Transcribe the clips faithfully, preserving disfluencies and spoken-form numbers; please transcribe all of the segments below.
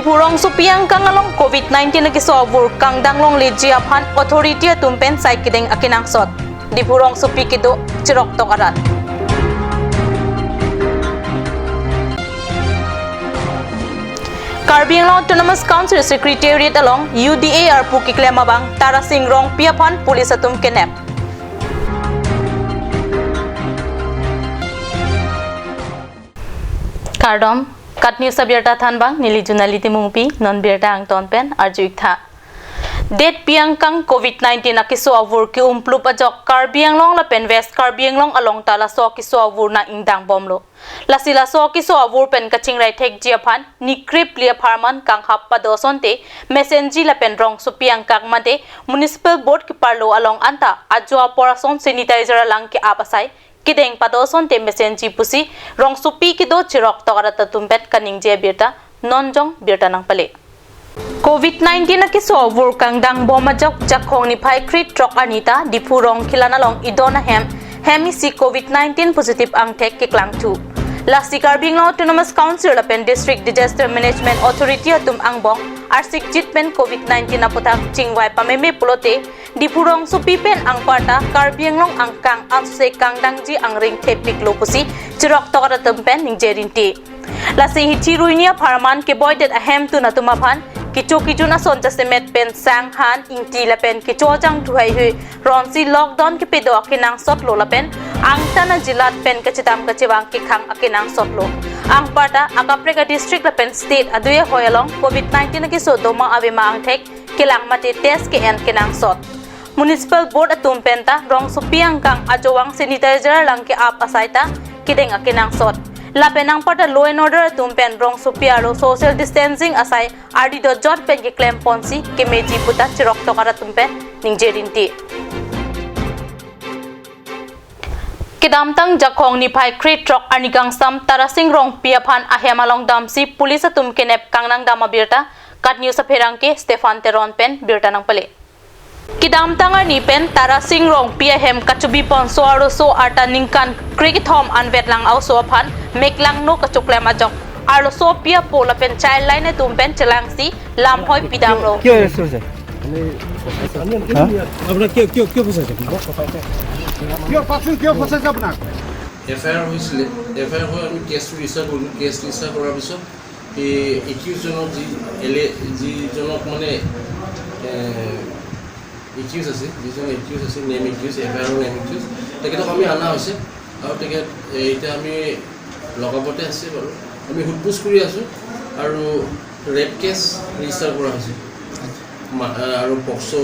Diphu rongsopi angkang along covid nineteen akeso avur kangdang longleji aphan authority atum pen sai kedeng akenangsot. Diphu rongsopi kedo chiroktok arat. Karbi Anglong Autonomous Council Secretariat along U D A arpu keklem abang Tarasing Rongpi aphan police atum kenep. Kardom, KAT News abirta thanbang, neli Junali Timungpi, non birta angton pen arju-ik tha. Detpi angkang covid nineteen akeso avur ke-umplup ajok Karbi Anglong lapen West Karbi Anglong along ta laso akeso avur nang-ingdang bomlo. Lasi laso akeso avur pen kachingrai thekji aphan, nikrip li apharman kanghap pado asonte, mesenji lapen rongsopi angkang mate, Municipal Board keparlo along anta, ajo apor ason sanitizer alang ke-ap asai, kedeng pado asonte mesenji pusi, rongsopi kedo chiroktok arat atum pen kaningje abirta, non jong birta nangpale. Covid nineteen akeso avur kangdang bom ajok Jakhong niphai kre-throk arni ta Diphu Rongkhilan along idon ahem, hem isi covid nineteen positive angthek keklangthu. Lasi Karbi Anglong Autonomous Council lapen District Disaster Management Authority atum angbong arsikjit pen covid nineteen aputhak chingvai pameme pulote, Diphu rongsopi pen anparta Karbi Anglong angkang anse kangdangji angring thepiklo pusi chiroktok arat atum pen ningje rinti. Lasi hithi ruini apharman keboidet ahemtun atum aphan kecho kejun ason jasemet pen sang han ingti lapen kecho jangthu haihui ronsi lockdown kepedo akenangsotlo lapen angtan ajilat pen kachedam kachevang kekhang akenangsotlo. Anparta akaprek adistrict lapen state adui ahoi along covid nineteen akeso doma avema angthek kelang mate test ke-en kenangsot. Municipal Board atum pen ta rongsopi angkang ajovang sanitizer alang ke-ap asai ta kedeng akenangsot. Lapen anparta law and order atum pen rongsopi arlo social distancing asai ardi dojot pen keklem ponsi kemeji puta chiroktok arat atum pen ningje rinti. Kedamtang Jakhong niphai kre-throk arni kangsam Tarasing Rongpi aphan ahem along damsi police atum kenep kangnang dam abirta, KAT News apherangke Stephan Teron pen birta nangpale. Kedamtang arni pen Tarasing Rongpi ahem kachubi ponso arloso arta ningkan kre-kethom anvet lang a-oso aphan meklangno kachoklem ajok arloso api apo lapen childline atum pen chelangsi lamhoi pidamlo. কিয় এৰেষ্ট কৰিছে? হা? আপোনাক কিয়, কিয়, কিয় ফচাইছে? কিয় ফচাইছে, কিয় ফচাইছে আপোনাক? এফ আই আৰ হৈছিলে, এফ আই আৰ হৈ আমি কেছটো ৰেজিষ্টাৰ কৰিলোঁ। কেছ ৰেজিষ্টাৰ কৰাৰ পিছত এই একিউজজনক যি এলে-, যিজনক মানে, এ, একিউজ আছে, যিজন একিউজ আছে, নেম একিউজ, এফ আই আৰৰ নেম একিউজ, তেখেতক আমি অনা হৈছে আৰু তেখেত, এ, এতিয়া আমি লকআপতে আছে বাৰু। আমি সোধ পোছ কৰি আছোঁ আৰু ৰেপ কেছ ৰেজিষ্টাৰ কৰা হৈছে। মা-, আৰু পক্সো,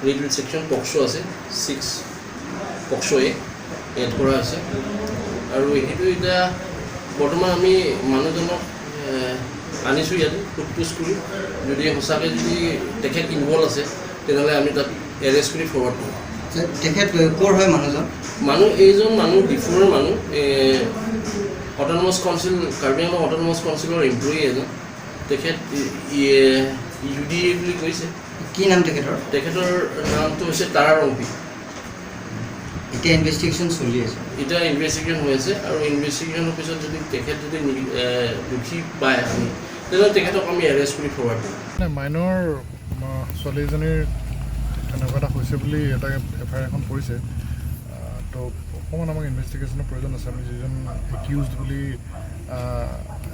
ৰিলেটেড ছেকশ্যন পক্সো আছে, ছিক্স পক্সো এ এড কৰা হৈছে। আৰু সেইটো এতিয়া বৰ্তমান আমি মানুহজনক, এ, আনিছোঁ ইয়াতে সোধ পোছ কৰি। যদি সঁচাকৈ যদি তেখেত ইনভল্ভ আছে, তেনেহ'লে আমি তাত এৰেষ্ট কৰি ফৰৱাৰ্ড কৰিম। তে-, তেখেত, এ, ক'ৰ হয় মানুহজন? মানুহ, এইজন মানুহ ডিফুৰ মানুহ, এ, অট'নমাছ কাউন্সিল, কাৰ্বি আংলং অট'নমাছ কাউন্সিলৰ এমপ্লয়ী এজন। তেখেত ই-, ইয়ে ইউ ডি এ বুলি কৈছে। কি নাম তেখেতৰ? তেখেতৰ নামটো হৈছে তাৰা ৰংপি। এতিয়া ইনভেষ্টিগেশ্যন চলি আছে। এতিয়া ইনভেষ্টিগেশ্যন হৈ আছে আৰু ইনভেষ্টিগেশ্যনৰ পিছত যদি তেখেত যদি নি-, এ, দোষী পায় আমি, তেনেহ'লে তেখেতক আমি এৰেষ্ট কৰি ফৰৱাৰ্ড কৰিম। নাই, মাইনৰ, আ, ছোৱালী এজনীৰ তেনেকুৱা এটা হৈছে বুলি এটা এফ আই আৰ এখন কৰিছে। আ, তো অকণমান আমাক ইনভেষ্টিগেশ্যনৰ প্ৰয়োজন আছে। আমি যিজন একিউজড বুলি, আ,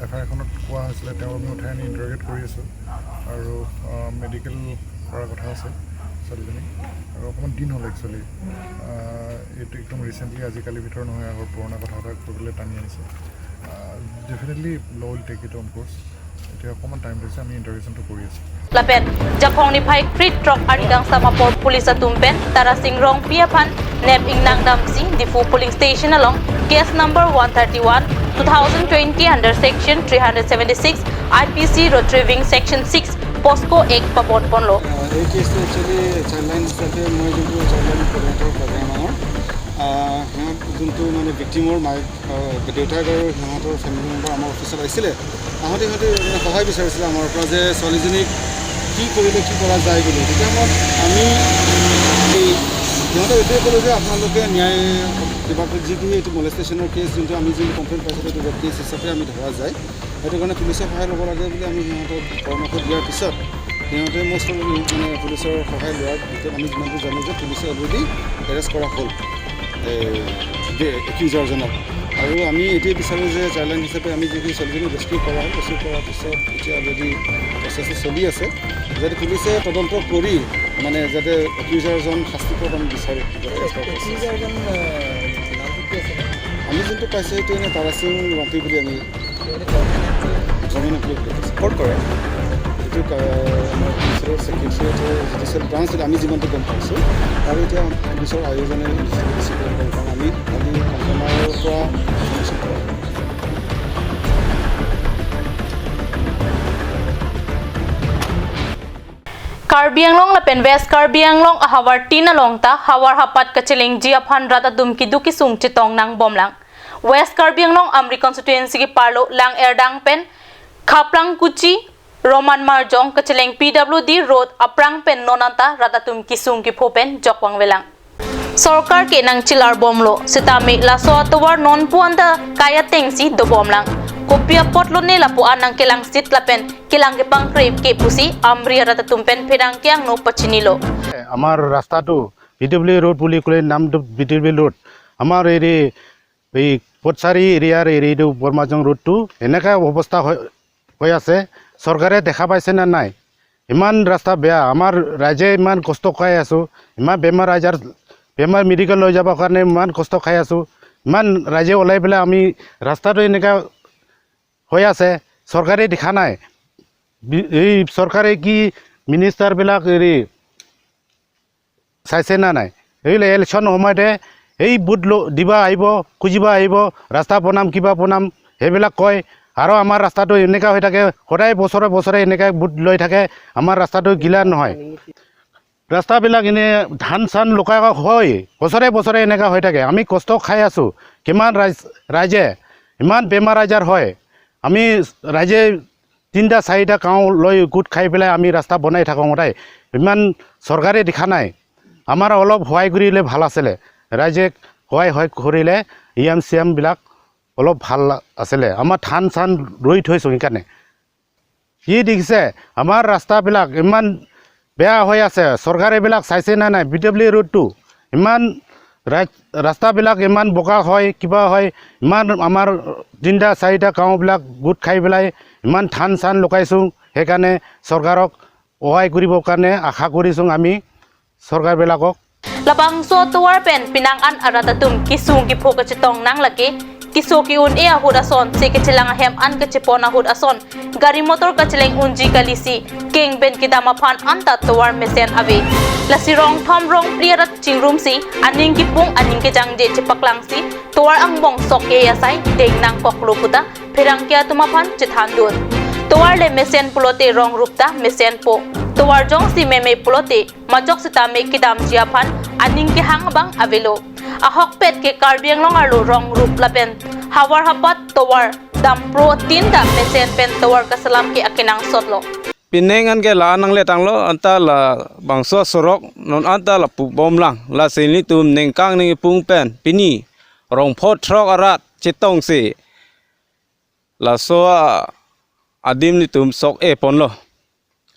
এফ আই আৰ এখনত কোৱা হৈছিলে, তেওঁক আমি উঠাই আনি ইণ্টাৰগেট কৰি আছোঁ আৰু, আ, মেডিকেল কৰাৰ কথা আছে ছোৱালীজনী। আৰু অকণমান দিন হ'ল একচুৱেলি। আ, এইটো একদম ৰিচেণ্টলি, আজিকালি ভিতৰত নহয়, আগৰ পুৰণা কথা এটা কৈ পেলাই টানি আনিছে। Uh, definitely law will take it on course. এতিয়া অকণমান টাইম লৈছে, আমি ইণ্টাৰগেশ্যনটো কৰি আছোঁ। Lapen, Jakhong niphai kre-throk arni kangsam apor police atum pen Tarasing Rongpi aphan nep ingnang damsi Diphu polling station along case number one thirty-one, two thousand twenty under section three hundred seventy-six I P C retrieving section six POCSO Act pabon ponlo. আহ, এই কেছটো actually Childline হিচাপে মই যোনটো Childline coordinator programme আমাৰ, আহ, সিহঁত যোনটো মানে ভিক্টিমৰ মাক, আহ, দেউতাক আৰু সিহঁতৰ ফেমিলি মেম্বাৰ আমাৰ অফিচত আহিছিলে। আহোঁতে সিহঁতে মানে সহায় বিচাৰিছিলে আমাৰ পৰা যে ছোৱালীজনীক কি কৰিলে কি কৰা যায় বুলি। তেতিয়া সময়ত আমি এই সিহঁতে এইটোৱে ক'লে যে আপোনালোকে ন্যায় কিবা যিটো এইটো মলেষ্টেশ্যনৰ কেছ, যোনটো আমি যোনটো কমপ্লেইন পাইছিলোঁ, এইটো কেছ হিচাপে আমি ধৰা যায়। সেইটো কাৰণে পুলিচৰ সহায় ল'ব লাগে বুলি আমি সিহঁতক পৰামৰ্শ দিয়াৰ পিছত সিহঁতে মষ্ট মানে পুলিচৰ সহায় লোৱাৰ ভিতৰত আমি যিমানটো জানো যে পুলিচে অলৰেডি এৰেষ্ট কৰা হ'ল এই যে একিউজাৰজনক। আৰু আমি এইটোৱে বিচাৰোঁ যে চাইল্ডলাইন হিচাপে আমি যিখিনি ছোৱালীজনী ৰেস্কিউ কৰা হ'ল, ৰেস্কিউ কৰাৰ পিছত এতিয়া অলৰেডি প্ৰচেছটো চলি আছে, যাতে পুলিচে তদন্ত কৰি মানে যাতে একিউজাৰজন শাস্তি পাওক আমি বিচাৰোঁ। একিউজাৰজন, আহ, নামটো কি আছিলে? আমি যোনটো পাইছোঁ এইটো এনে তাৰাসিং ৰংপি বুলি আমি গভৰ্ণমেণ্ট এমপ্লয়ী বুলি কৈছে। ক'ত কৰে? এইটো কা-, আমাৰ প্ৰিন্সিপাল ছেক্ৰেটাৰী জুডিচিয়েল ব্ৰাঞ্চ আমি যিমানটো গম পাইছোঁ। আৰু এতিয়া পুলিচৰ আয়োজনে ইনভেষ্টিগেশ্যন কৰিব, কাৰণ আমি কালি কংকনাৰ পৰা ইনফৰমেশ্যন পাওঁ। Karbi Anglong lapen West Karbi Anglong ahavar tin along ta havar hapat kachelengji aphan rat atum keduk kesung chetong nangbomlang. West Karbi Anglong Amri constituency keparlo Lang Erdang pen Khaplang Kuchi, Roman Marjong kacheleng P W D road aphrang pen non anta rat atum kesung kepho pen jok vangvelang. Sorkar ke nangchilar bomlo, sitame laso atovar non pu anta kai atengsi dobomlang. Kopi apotlo ne lapu an nangkelangsit lapen kelang kepangkrep ke pusi Amri arat atum pen pherangke angno pachinilo. আমাৰ ৰাস্তাটো B W road বুলি ক'লে নামটো B W road. আমাৰ এই এই পথচাৰী এৰিয়াৰ এই এইটো বৰমাজং ৰোডটো এনেকা অৱস্থা হৈ হৈ আছে। চৰকাৰে দেখা পাইছে নে নাই? ইমান ৰাস্তা বেয়া, আমাৰ ৰাইজে ইমান কষ্ট খাই আছোঁ, ইমান বেমাৰ আজাৰ, বেমাৰ মেডিকেল লৈ যাবৰ কাৰণে ইমান কষ্ট খাই আছোঁ। ইমান ৰাইজে ওলাই পেলাই আমি ৰাস্তাটো এনেকা হৈ আছে, চৰকাৰে দেখা নাই। বি-, এই চৰকাৰে কি মিনিষ্টাৰবিলাক হেৰি চাইছে না নাই? এই ইলেকশ্যন সময়তে এই ভোট ল-, দিবা আহিব, খুজিবা আহিব, ৰাস্তা বনাম, কিবা বনাম, সেইবিলাক কয়। আৰু আমাৰ ৰাস্তাটো এনেকা হৈ থাকে, সদায় বছৰে বছৰে এনেকা ভোট লৈ থাকে, আমাৰ ৰাস্তাটো ক্লিয়াৰ নহয়। ৰাস্তাবিলাক এনে ধান চান লগাই হয়, বছৰে বছৰে এনেকা হৈ থাকে। আমি কষ্ট খাই আছোঁ, কিমান ৰাইজ-, ৰাইজে, ইমান বেমাৰ আজাৰ হয়। আমি ৰাইজে তিনিটা চাৰিটা গাঁও লৈ গোট খাই পেলাই আমি ৰাস্তা বনাই থাকোঁ সদায়। ইমান চৰকাৰে দেখা নাই। আমাৰ অলপ সহায় কৰিলে ভাল আছিলে, ৰাইজে সহায়, সহায় কৰিলে ই এম চি এমবিলাক অলপ ভাল আছিলে। আমাৰ ধান চান ৰুই থৈছোঁ সেইকাৰণে। কি দেখিছে, আমাৰ ৰাস্তাবিলাক ইমান বেয়া হৈ আছে, চৰকাৰে এইবিলাক চাইছে নে নাই? বি ডব্লিউ ৰোডটো ইমান ৰা-, ৰাস্তাবিলাক ইমান বোকা হয়, কিবা হয়, ইমান আমাৰ তিনিটা চাৰিটা গাঁওবিলাক গোট খাই পেলাই ইমান ধান চান লগাইছোঁ, সেইকাৰণে চৰকাৰক সহায় কৰিবৰ কাৰণে আশা কৰিছোঁ আমি চৰকাৰবিলাকক। Labangso atovar pen penang an arat atum kesung kepho kachetong nang lake, keso ke-un-e ahut ason, se kachelang ahem an kachepon ahut ason, gari motor kacheleng unji kalisi, keng pen kedam aphan anta tovar mesen ave. Lasi rong thom rong phli arat chingrumsi, aning kepung aning kejangje chepaklangsi, tovar angbong sok-e asai deng nangkoklo puta pherangke atum aphan chethandun. Tovar le mesen pulote rong rup ta mesenpo. Tovar jongsi meme pulote majok sitame kedamji aphan aning kehang abang avelo. Ahokpet ke Karbi Anglong arlo rong rup lapen havar hapat tovar dampro tin dam mesen pen tovar kaselam ke akenangsotlo. Penang an ke la nangle tanglo, anta labangso sorok non anta lapu bomlang, lasi nelitum ningkang ningpung pen pini rong pho throk arat chetongsi laso a-, adim nelitum sok-e ponlo.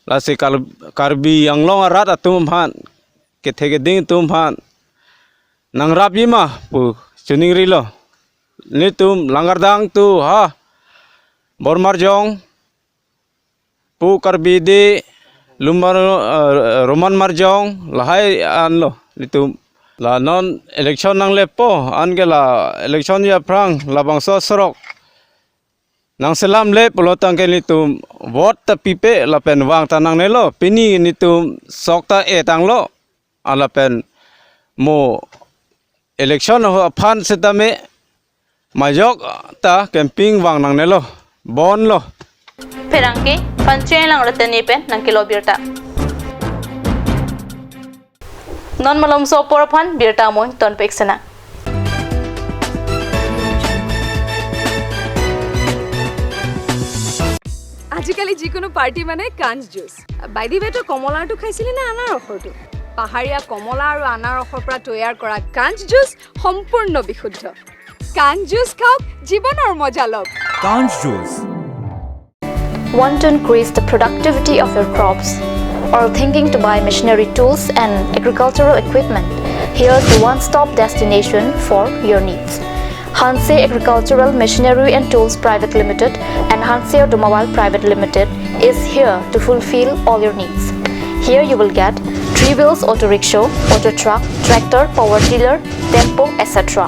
Lasi Kar-, Karbi Anglong arat atum aphan, kethe keding atum aphan nangrapji ma pu chiningrilo. Nelitum Lang Erdang to ha Bormarjong pu Karbi de Lumbar, eh, Roman Marjong lahai anlo nelitum. La non election nanglepo, anke la election aphrang labangso sorok nangselamle pulo tangte nelitum vote ta pipe lapen vang ta nangnelo, pini nelitum sok ta e tanglo, alapen mo election ho aphan setame majok ta campaign vang nangnelo, bonlo. Pherangke Panchaylang Ratani pen nangkelo birta. Non malomso apor aphan birta amoi tonpek sena. আজিকালি যিকোনো পাৰ্টি মানে কাঞ্জ juice. By the ৱে, তই কমলাৰটো খাইছিলি নে আনাৰসৰটো? পাহাৰীয়া কমলা আৰু আনাৰসৰ পৰা তৈয়াৰ কৰা কাঞ্চ জুচ সম্পূৰ্ণ বিশুদ্ধ। কাঞ্চ জুচ খাওক, জীৱনৰ মজা লওক। Kanch juice. Want to increase the productivity of your crops? Or thinking to buy machinery tools and agricultural equipment? Here's the one-stop destination for your needs. Hanse Agricultural Machinery and Tools Private Limited and Hanse Automobile Private Limited is here to fulfill all your needs. Here you will get three wheels auto rickshaw, auto truck, tractor, power tiller, tempo, et cetera.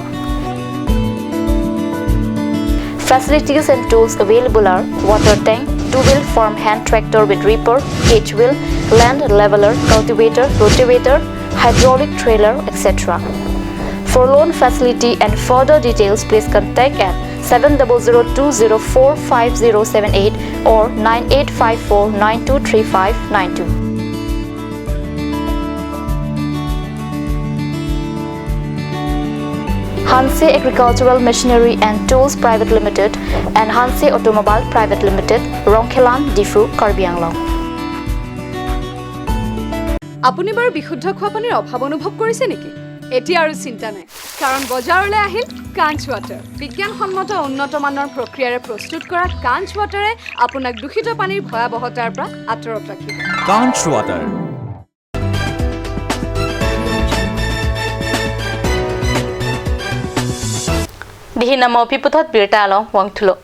Facilities and tools available are water tank, two-wheel farm hand tractor with reaper, cage wheel, land leveler, cultivator, rotavator, hydraulic trailer, et cetera. For loan facility and further details, please contact at seven double zero two zero four five zero seven eight or nine eight five four nine two three five nine two. Hanse Agricultural Machinery and Tools Private Limited and Hanse Automobile Private Limited, Rongkhelan, Diphu, Karbi Anglong. আপুনি বাৰু বিশুদ্ধ খোৱা পানীৰ অভাৱ অনুভৱ কৰিছে নেকি? এতিয়া আৰু চিন্তা নাই, কাৰণ বজাৰলৈ আহিল কাঞ্চ ৱাটাৰ। বিজ্ঞানসন্মত উন্নত মানৰ প্ৰক্ৰিয়াৰে প্ৰস্তুত কৰা কাঞ্চ ৱাটাৰে আপোনাক দূষিত পানীৰ ভয়াৱহতাৰ পৰা আঁতৰত ৰাখিব। Kanch water. Dihinamo piputhot birta along vangthulo.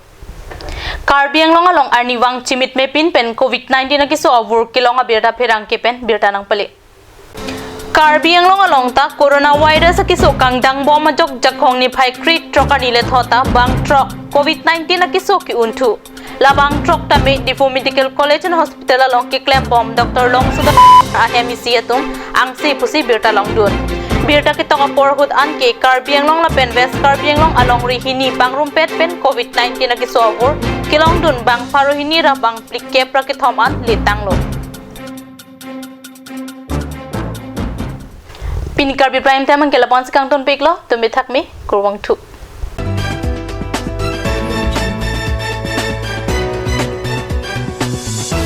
Karbi Anglong along arnivang chimit mepin pen covid nineteen akeso avur kelong abirta pherangke pen birta nangpale. Karbi Anglong along ta coronavirus akeso kangdang bom ajok Jakhong niphai kre-throk arni le thot ta bang throk covid nineteen akeso ke-unthu. Labang throk tame Diphu Medical College and Hospital along keklem bom Doctor Longsuda ahem isi atum angse pusi birta longdun. Birta ketok apor ahut anke Karbi Anglong lapen West Karbi Anglong alongri hini pangrumpet pen covid nineteen akeso avur kelongdun bang pharo hini ra bang phlikep ra kethom an letanglo. Pini Karbi Prime Time anke lapu-an si kangtonpiklo, tumi thakmi, kurvangthu.